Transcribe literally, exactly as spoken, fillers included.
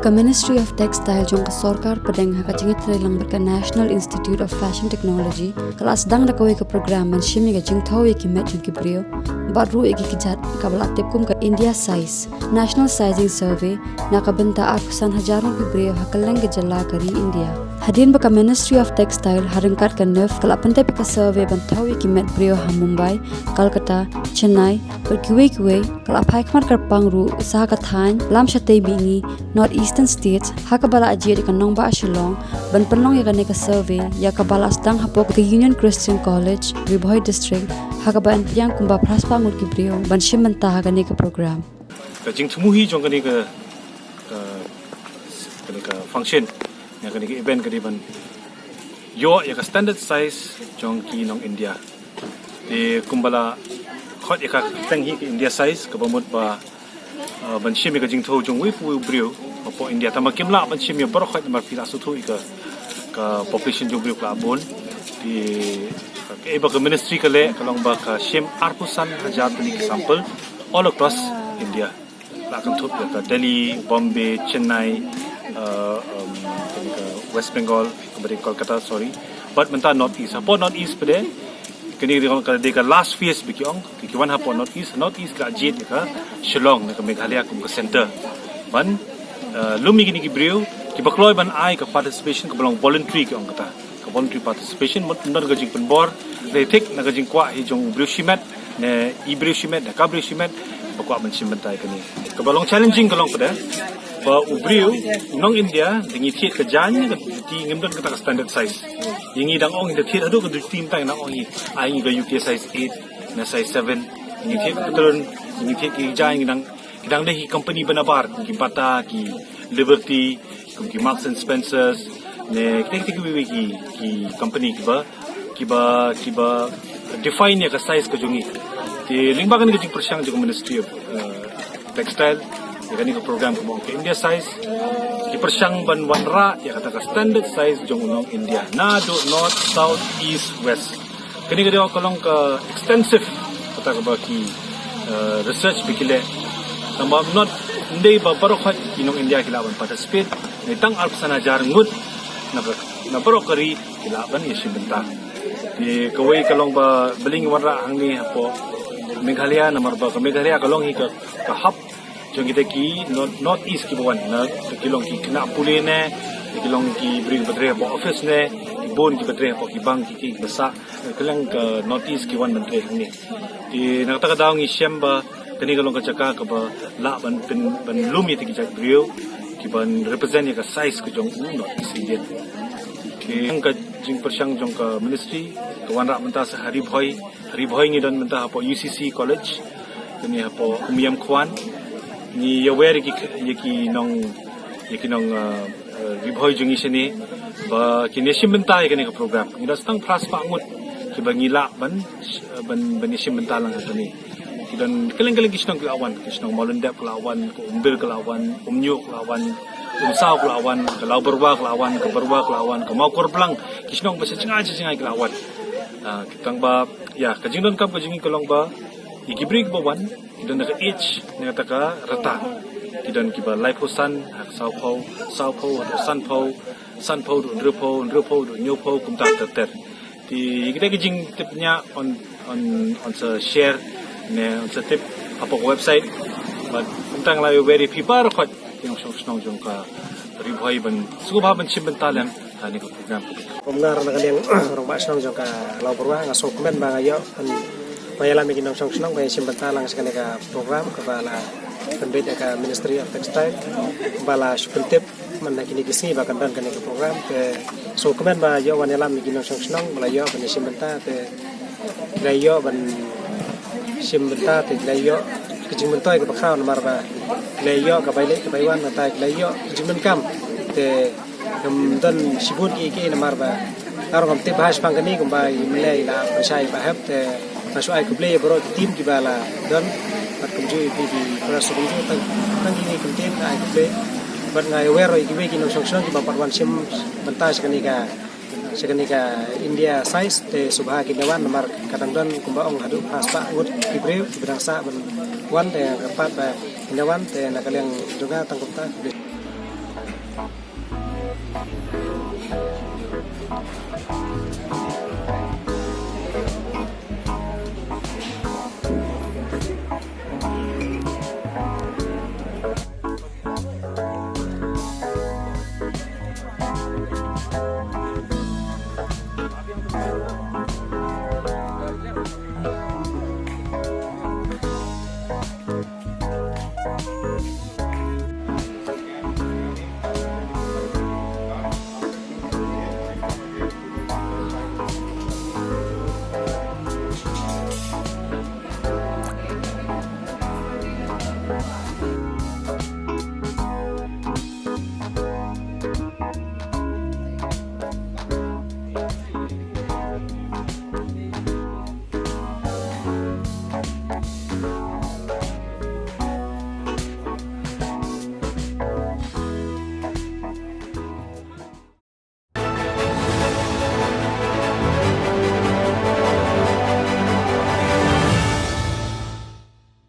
Ka Ministry of Textile jong ka sorkar pdeng ha ka jingïatreilang bad ka National Institute of Fashion Technology ka la sdang da kawei ka program ban shim ïa ka jingthew ïa ki met jong ki briew bad ruh ïa ki kjat kaba la tip kum ka India Size National Sizing Survey na ka bynta arphew san hajar ngut ki briew ha kylleng ka jylla ka ri India. Hadien ba ka Ministry of Textile ha ryngkat ka NIFT ka la pyntip ïa ka survey ban thew ïa ki met briew ha Mumbai, Kolkata, Chennai bad kiwei kiwei, ka la phai khmat kyrpang ruh sa ka thaiñ lam shatei mihngi North Eastern States ha kaba la jied ïa ka nongbah Shillong ban pynlong ïa kane ka survey, ïa kaba la sdang hapoh ka Union Christian College, Ri Bhoi District, ha kaba yn pdiang kumba phra spah ngut ki briew ban shim bynta ha kane ka program. Ka jingthmu hi jong kane ka, ka, kane ka function, ïa kane ka event ka dei ban ïoh ïa ka standard size jong ki nong India. Te kumba la khot ïa ka kyrteng hi ka India Size kaba mut ba, uh, ban shim ïa ka jingthew jong uwei pa uwei u briew hapoh India. Tangba kim lah ban shim ïa baroh khoit namar phi la sngewthuh ïa ka, ka population jong u briew ka la bun. Te kaei ba ka ministry ka leh ka long ba ka shim arphew san hajar tylli ki sample all across India. La kynthup ïa ka Delhi, Bombay, Chennai, uh, um, ka West Bengal, kaba dei Kolkata, sorry. Bad mynta North East. Hapoh North East pat de, kane ka dei ka last phase ba ki ong, ki wan hapoh North East, North East ka jied ïa ka Shillong na ka Meghalaya kum ka center. Ban, uh, lum ïa kine ki briew kiba kloi ban ai ka participation kaba long voluntary ki ong kata. Ka voluntary participation, mut ym don ka jingpynbor, re thik na ka jingkwah hi jong u briew shimet, ne i briew shimet, ne ka briew shimet, ba kwah ban shim bynta ïa kane. Kaba long challenging ka long pat de, ba u briew, u nong India, da ngi thied ka jaiñ, ka juti ngim don kata ka standard size. Ïa ngi dang ong, da thied haduh ka juti mynta ngi dang ong hi, ai ngi ka U K size eight, ne size seven, ngi thied ka pattern, ngi thied ki jaiñ, ngi dang, ki dang dei ki company ba nabar, ki Bata, ki Liberty, kum ki Marks and Spencers, ne kita kita kiwei kiwei ki, ki company kiba, kiba, kiba define ïa ka size ka jong ngi. Te lyngba kane ka jingpyrshang jong ka Ministry of, uh, Textile, ïa kane ka program kaba ong ka India Size, ki pyrshang ban wanrah ïa kata ka standard size jong u nong India. Naduh North, South, East, West. Kane ka dei ka long ka extensive kata kaba ki, eh, research ba ki leh. Tangba ym dei ba baroh khoit ki nong India ki lah ban participate. Hynrei tang arphew san hajar ngut na ka, na baroh ka ri ki lah ban ïashim bynta. Te kawei ka long ba balei ngi wanrah hangne hapoh Meghalaya namar ba ka Meghalaya ka long hi ka, ka hub jong kita ki North, North East kiba wan, na ki long ki khynnah pule ne, ki long ki briew kiba trei hapoh office ne, ki bun kiba trei hapoh ki bank, ki, ki, kiba sah, ka long ka North East ki wan ban trei hangne. Te na kata ka daw ngi shem ba kane ka long ka jaka kaba lah ban pyn, ban lum ïa kita ki jait briew kiban represent ïa ka size ka jong u North East Indian. Te ka jingpyrshang jong ka ministry ka wanrah mynta sa ha Ri Bhoi, Ri Bhoi ngi don mynta hapoh U C C College, kane hapoh Umiam Khwan. Ngi ïawer ïa ki, ïa ki nong, ïa ki nong, uh, uh, Ri Bhoi jong ngi shane ba kin ïashim bynta ïa kane ka program. Ngi don sa tang phra spah ngut kiba ngi lah ban, uh, ban, ban ïashim bynta lang ha kane. Ki don kylleng kylleng ki shnong ki la wan, ki shnong Mawlyndep ki la wan, ka Umbir ki la wan, Umñiuh ki la wan, Umsaw ki la wan, ka Lawbyrwa ki la wan, ka Byrwa ki la wan, ka Mawkurblang, ki shnong ba sha jngai sha jngai ki la wan. Ah, tangba ïa, ka jingdonkam ka jong ngi ka long ba ïa ki briew kiba wan ki don da ka age ne kata ka rta. Ki don kiba laiphew san ha ka sawphew, sawphew haduh sanphew, sanphew haduh hynriewphew, hynriewphew haduh hynñiewphew, kumta ter ter. Te ïa kita ki jingtip ñiah yn, yn, yn sa share ne yn sa tip hapoh ka website. Bad kumta nga la ïawer ïa phi baroh khoit ki nongshong shnong jong ka Ri Bhoi ban sngewbha ban shim bynta lem ha kane ka program. Kum nga na ka liang rangbah shnong jong ka Lawbyrwa, nga sngewkmen ba nga ïoh ban ïalam ïa ki nongshong shnong ban ïashim bynta lang sha kane ka program kaba la pynbeit da ka Ministry of Textile ba la shu pyntip man ha kine ki sngi ba kan don kane ka program. Te sngewkmen ba ïoh wan ïalam ïa ki nongshong shnong ba la ïoh ban ïashim bynta, te ki la ïoh ban shim bynta, te ki la ïoh ka jingmyntoi kaba khraw namar ba ki la ïoh ka bai leit ka bai wan, nangta ki la ïoh ka jingdonkam. Te ngam don shibun kiei kiei namar ba nga ruh ngam tip bha shaphang kane, kumba i Mlei i la pynshai ba hep. Te nga shu ai khublei ïa baroh ki team kiba la don bad kumjuh ïa phi ki para sngewbha kumjuh, tang, tang kine ki team nga ai khublei. Bad nga ïawer ïa kiwei ki nongshong shnong kiba pat wan shim bynta sha kane ka, sha kane ka India Size, te sngewbha kin ïa wan namar ka dang don kumba ong haduh phra spah ngut ki briew kiba dang sah ban wan, te nga kyrpad ba kin ïa wan. Te na ka liang jong nga tang kumta, khublei.